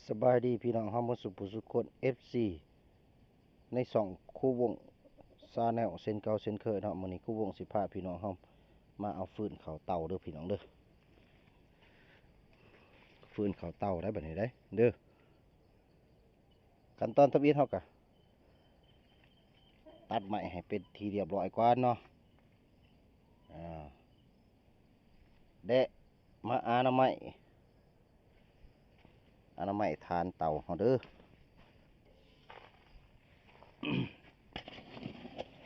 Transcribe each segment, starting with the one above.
ສະບາຍດີພີ່ນ້ອງເຮົາໝົດສູ່ຜູ້ສູ່ຄົນ ເອັຟຊີ ໃນຊ່ອງຄູວົງ Channel ເຊັ່ນເກົ່າເຊັ່ນເຄີຍເນາະ. ມື້ນີ້ຄູວົງຊິພາພີ່ນ້ອງເຮົາມາເອົາຟືນເຂົ້າເຕົາເດີພີ່ນ້ອງເດີ. ຟືນເຂົ້າເຕົາໄດ໋ບັດນີ້ໄດ໋ເດີ. ຂັ້ນຕອນທຳອິດເຮົາກະຕັດໄມ້ໃຫ້ເປັນທີ່ລຽບຮ້ອຍກ່ອນເນາະ ອາ ແລະ ມາອະນາໄມ ອະນາໄມຖານເຕົາເຮົາເດີ.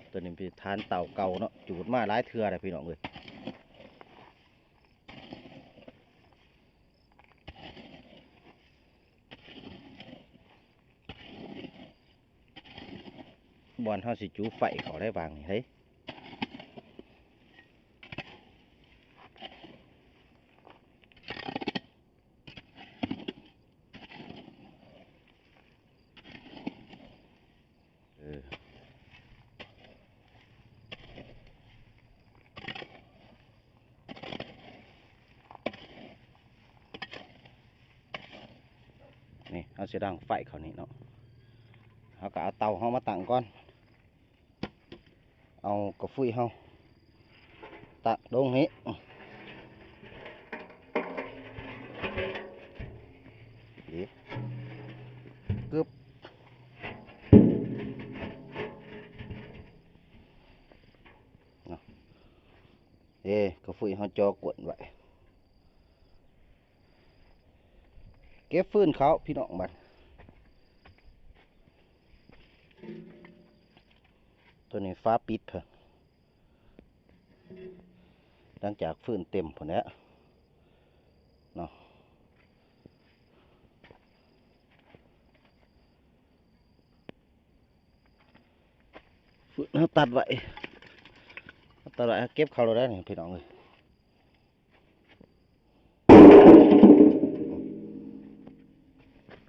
ໂຕນີ້ເປັນຖານເຕົາເກົ່າເນາະ ຈູດມາຫຼາຍເທື່ອແລ້ວພີ່ນ້ອງເອີຍ. ບ່ອນເຮົາຊິຈູໄຟເຂົ້າໄດ້ຫວ່າງນີ້ເດ້. ເອີ ນີ້ເຮົາຊິດັງໄຟເຂົ້ານີ້ເນາະ. ເຮົາກໍເອົາເຕົາເຮົາມາຕັ້ງກ່ອນ. ເອົາກະຟຸຍເຮົາຕັກລົງນີ້ ນີ້ ກຶບ ເນາະ. ເອີ ກະຟຸຍເຮົາຈໍກວນໄວ້. ເກັບຟືນເຂົ້າພີ່ນ້ອງບັດ. ໂຕນີ້ຝາປິດເພິ່ນ ຫຼັງຈາກຟືນເຕັມພຸ້ນແຫຼະເນາະ. ຟືນເຮົາຕັດໄວ້ ເຮົາຕັດໄວ້ ເຮົາເກັບເຂົ້າແລ້ວໄດ໋ນີ້ພີ່ນ້ອງເອີຍ.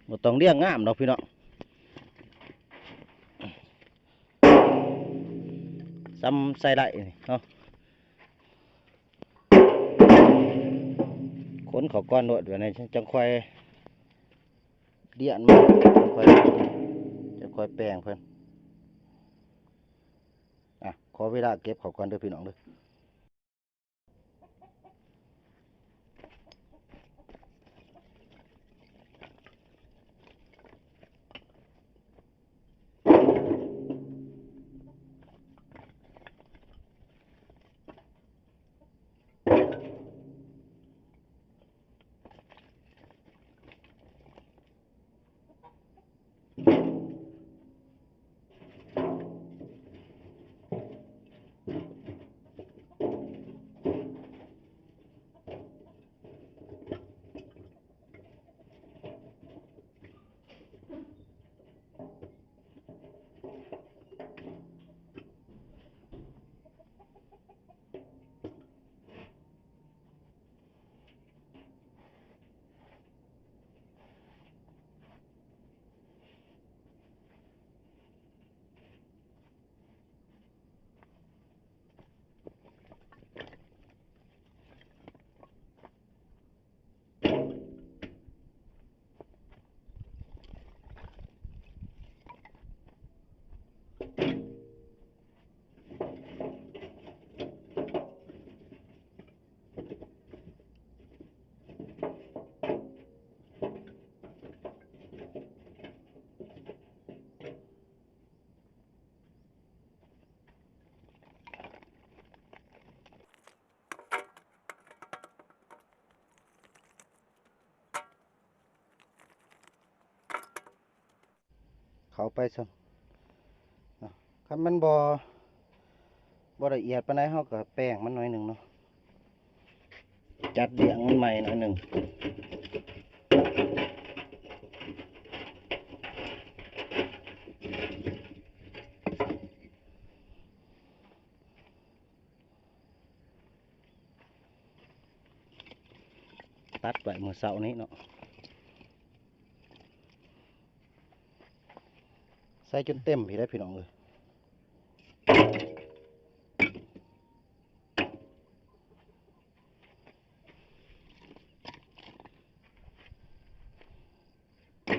ບໍ່ຕ້ອງລຽງງາມດອກພີ່ນ້ອງ ສ່ຳໃສ່ໄດ້ນີ້ເນາະ. ຄົນເຂົ້າກ່ອນໂລດ ແບບນີ້ຈັ່ງຄ່ອຍລຽນມັນ ຈັ່ງຄ່ອຍ ຈັ່ງຄ່ອຍແປງເພິ່ນ. ອ່ະ ຂໍເວລາເກັບເຂົ້າກ່ອນເດີພີ່ນ້ອງເດີ. ເຂົ້າໄປຊ້ຳເນາະ. ຄັນມັນບໍ່ ບໍ່ລະອຽດປານໃດ ເຮົາກໍແປງມັນໜ້ອຍໜຶ່ງເນາະ. ຈັດລຽງມັນໃໝ່ໜ້ອຍໜຶ່ງ. ຕັດໄວ້ມື້ເຊົ້ານີ້ເນາະ ໃສ່ຈົນເຕັມພີ້ແຫຼະພີ່ນ້ອງເອີຍ. ເ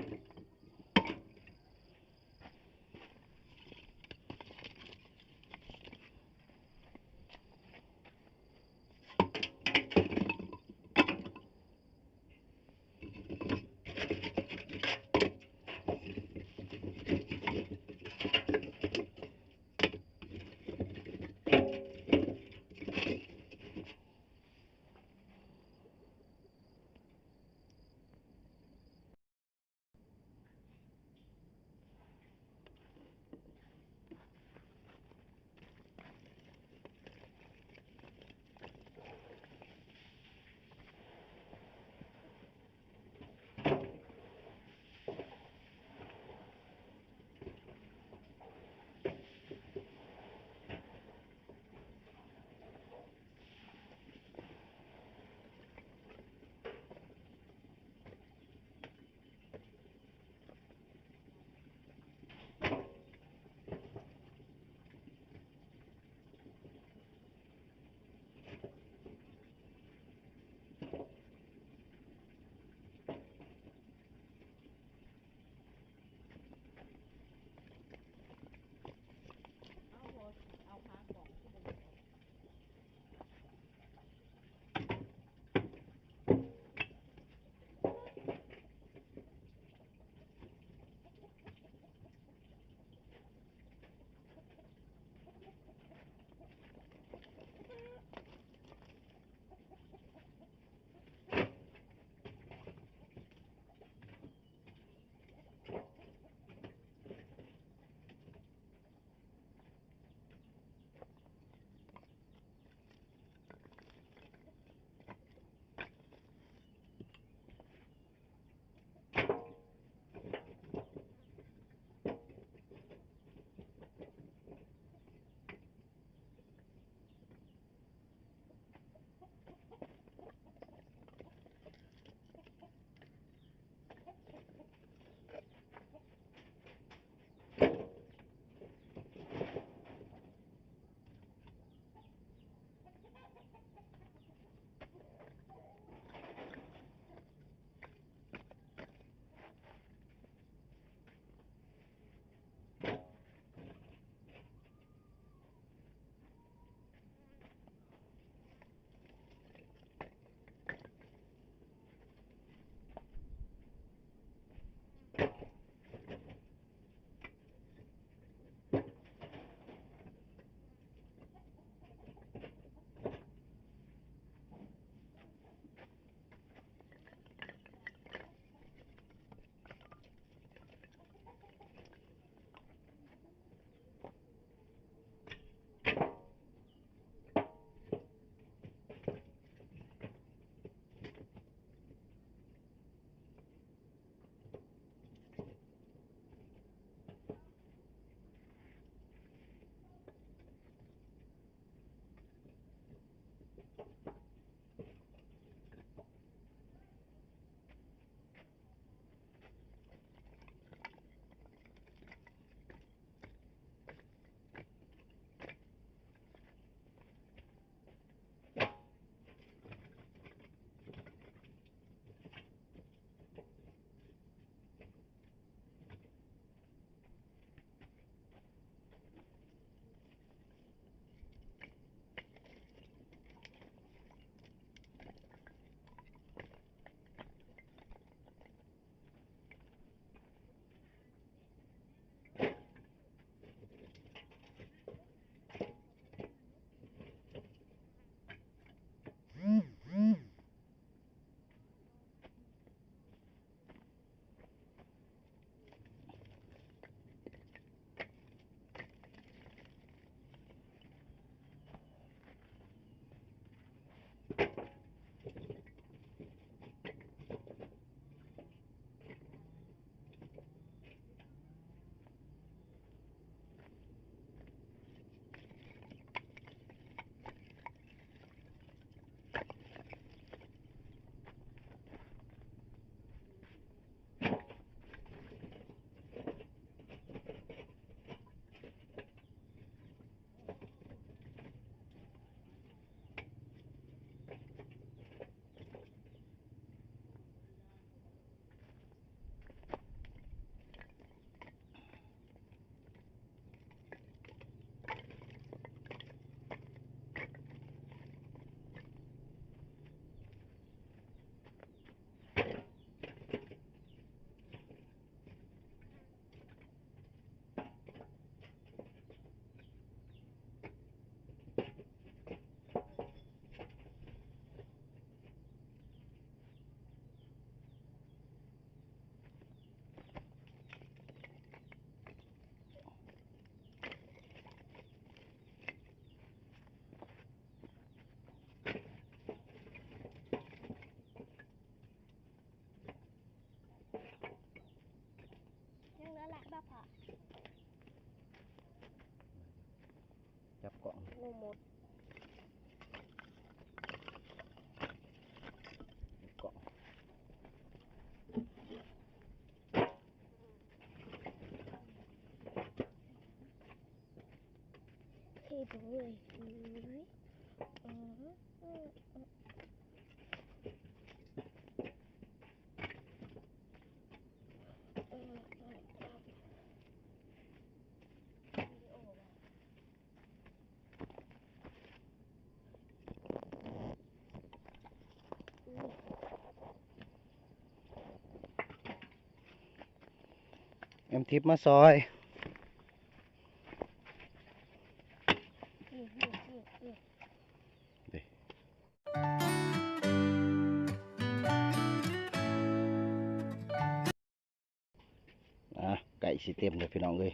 ໝົດ ເທໄປເລີຍ. ແອມທິບມາຊ່ອຍ. ອ່າ ໃກ້ຊິເຕັມແລ້ວພີ່ນ້ອງເອີຍ.